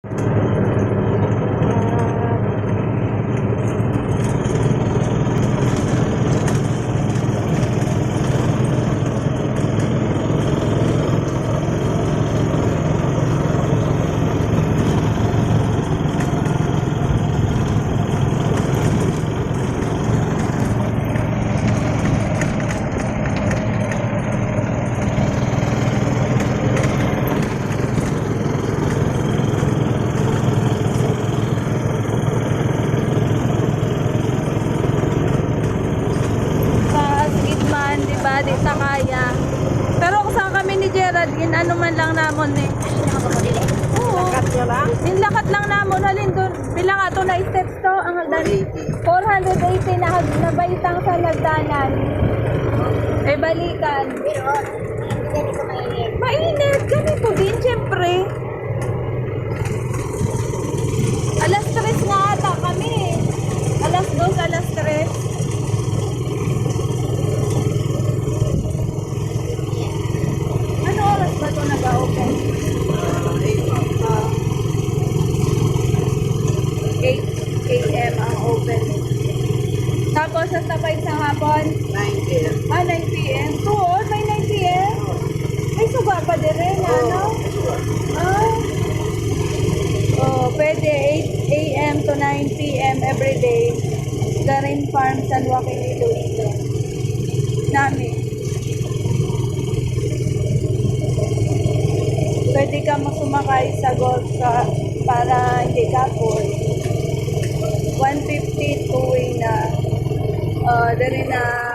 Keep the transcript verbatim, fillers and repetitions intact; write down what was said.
Sa gid man, di ba, di ta kaya. Pero kung saan kami ni Gerald, in ano man lang namon eh. Oo. Lakat niya lang? Inlakat lang namon, halin doon. Pila nga to na steps to, ang hagdan? Four hundred eighty. Four hundred eighty na hag-, nabaitang sa hagdanan. Eh, balikan. Pero, hindi ko mainit. Mainit, kami po din, syempre. Alas tres nga ata kami. Alas dos, alas tres. Ano oras ba ito nag-open? Ah, eight a m ang open. Tapos, sa five sa hapon? Nine p m. Ah, nine p m. Tuod, may nine p m? May suga pa dire, na, no? Ah. Oh, pwede eight a m to nine p m every day. Garin Farm, San Joaquin, Iloilo. Nami. Pwede ka mo sumakay sa golf ka para hindi ka full. One fifty two-way na, ah, dali na